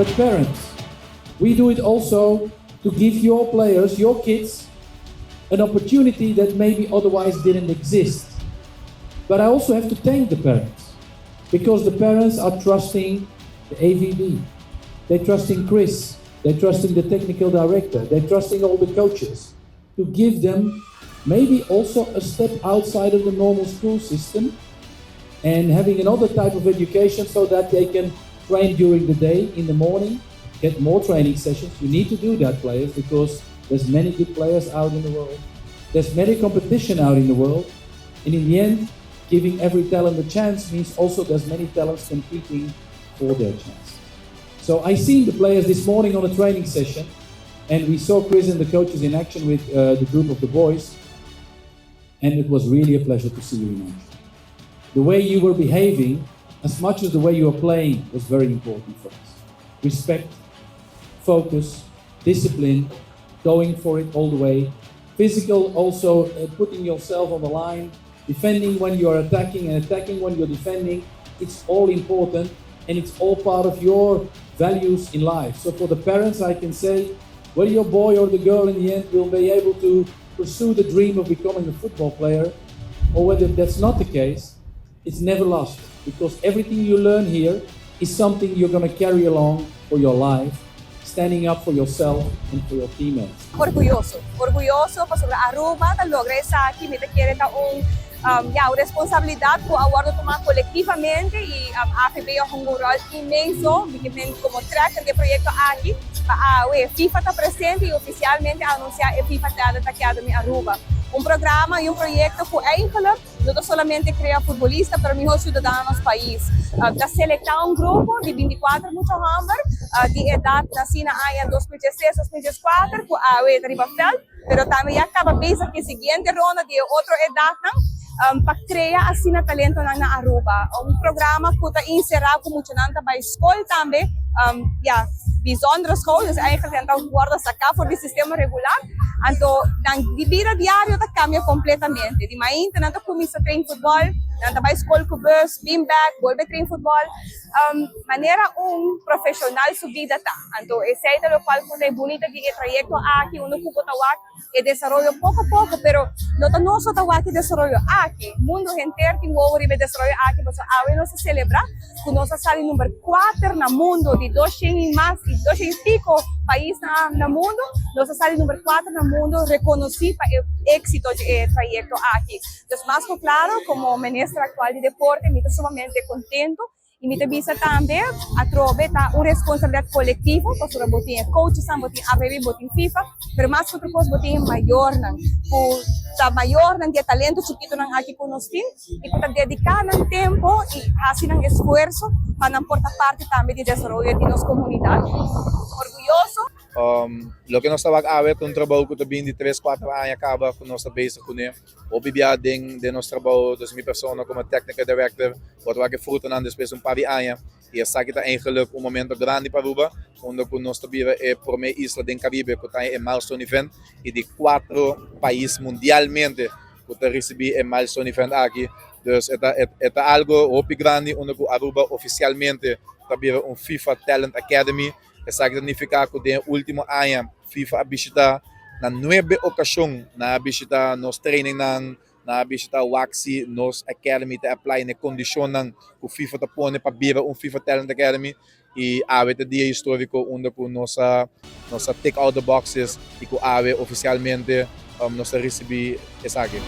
But parents, we do it also to give your players, your kids, an opportunity that maybe otherwise didn't exist. But I also have to thank the parents because the parents are trusting the AVB. They're trusting Chris. They're trusting the technical director. They're trusting all the coaches to give them maybe also a step outside of the normal school system and having another type of education so that they can train during the day in the morning, get more training sessions. You need to do that, players, because there's many good players out in the world. There's many competition out in the world. And in the end, giving every talent a chance means also there's many talents competing for their chance. So I seen the players this morning on a training session, and we saw Chris and the coaches in action with the group of the boys, and it was really a pleasure to see you in action. The way you were behaving, as much as the way you were playing, was very important for us. Respect, focus, discipline, going for it all the way. Physical, also putting yourself on the line, defending when you are attacking and attacking when you're defending. It's all important and it's all part of your values in life. So for the parents, I can say, whether your boy or the girl in the end will be able to pursue the dream of becoming a football player, or whether that's not the case, it's never lost because everything you learn here is something you're going to carry along for your life, standing up for yourself and for your teammates. Orguyoso. Orguyoso pasobra Aruba a logra esaki, mi ta kere ta un, ja, responsabilidad cu a wordo tuma colectivamente y AVB a hunga un rol inmenso, como tracker di e proyecto aki, pa awe FIFA ta presente y oficialmente anuncia e FIFA Talent Academy Aruba. Un programa y un proyecto cu eigenlijk no solamente crea futbolista, pero miho ciudadano na nos pais. Ta selecta un grupo di 24 mucha homber di edad naci na aña 2016, 2014, cu awe ta riba veld, pero tambe ya caba bezig cu e siguiente ronda di otro edad pa crea asina talento na Aruba. Un programa cu ta encera cu muchanan ta bay scol tambe, ja, bijzondere school, dus eigenlijk nan ta wordo saca for di sistema regular. Anto, nan bida diario ta cambia completamente. Di mainta nan ta cuminsa train futbol, nan ta bay scol cu bus, bin back, bolbe train futbol. Manera un profesional su bida ta. Anto, esey ta loke ta bunita di trayecto aki, unda cu ta wak e desaroyo poco poco, pero no ta nos ta wak e desaroyo aki. Mundo henter tin wowo riba e desaroyo aki, pasobra awe nos a celebra cu nos a sali number 4 na mundo, di 200 y mas, y 200 y pico pais na mundo, nos a sali number 4 na mundo, reconoci pa e exito di e trayecto aki. Anto, mas claro, como minister actual di deporte, mi ta sumamente contento y mi ta bisa tambe, atrobe ta un responsabilidad colectivo, pasobra bo tin coaches, bo tin AVB, bo tin FIFA, pero mas cu otro cos bo tin mayornan, cu ta mayornan di talento chikitonan aki cu nos tin, y cu ta dedica nan tempo y haci nan esfuerso pa nan por ta parti tambe di desaroyo di nos comunidad. Orguyoso. Loke nos tabata awe un trabou cu tambe di 3, 4 aña caba cu nos ta bezig cune. Hopi bia den nos trabou, dus mi persona como technical director, bo ta wak frutanan despues un par di aña. Y esaki ta eigenlijk un momento grandi pa Aruba, unda cu nos tambe e prome isla den Caribe cu tin e milestone event y di cuater pais mundialmente cu ta ricibi e milestone event aki. Dus e ta algo hopi grandi unda cu Aruba oficialmente tambe un FIFA Talent Academy. Esaki ta significa cu den ultimo aña FIFA a bishita na nuebe ocasion, nan a bishita nos training nan, nan a bishita wak si nos Academy ta apply na condicionnan cu FIFA ta pone pa bira un FIFA Talent Academy y awe ta dia historico unda cu nos a tick all the boxes y cu awe oficialmente nos a ricibi esaki.